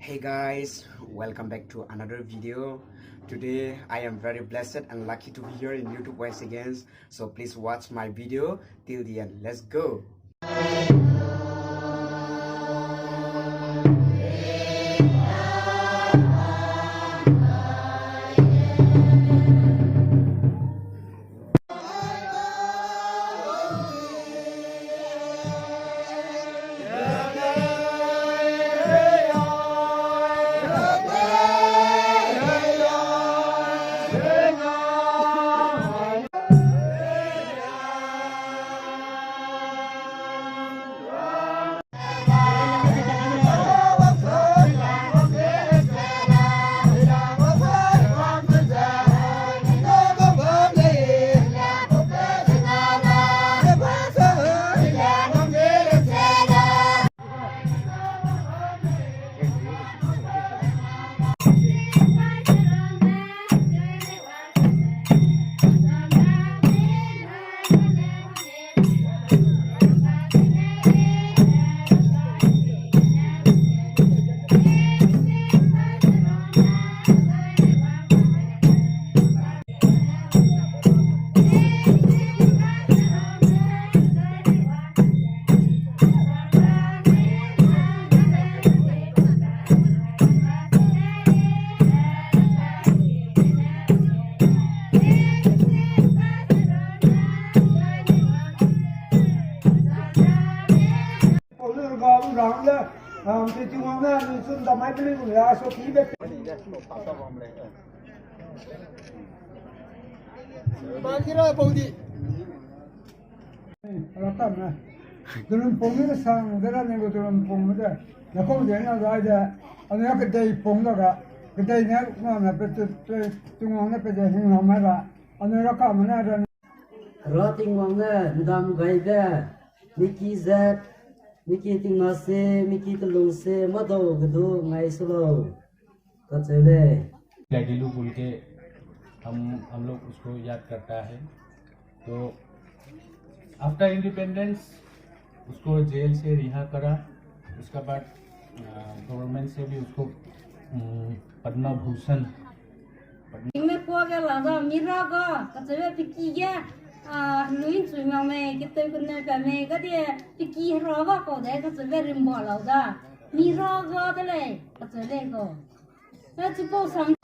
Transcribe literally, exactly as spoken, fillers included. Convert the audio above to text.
Hey guys, welcome back to another video. Today I am very blessed and lucky to be here in YouTube once again. So please watch my video till the end. Let's go. Rakam ne. Tulum pung ne sang de ra ne gu tulum pung de. Na kau de na zai de. Ane kedei pung da ga. Kedei ne na na pe tu, pe tu ngau ne pe de hing na ma ra. Ane rakam ne ra. Ra Tingwang ne ndam gai de. Miki zet, miki tingna se, miki telung se, madau gedu ngai su lau. Kacheu lei. लैडिलू बोल के हम, हम लोग उसको याद करता है। तो after independence उसको जेल से रिहा करा, उसके बाद, अ, गवर्नमेंट से भी उसको, उम, पद्म Bhushan Tingme kua ge la da, mira ga, kacheube piki ge, a, luin chui mak mei, keteu keneu pa mei, gadi, piki hera ga kau de, kacheube rimba lau da. Mira ga de lei, kacheu lei kau. Na chipau sang.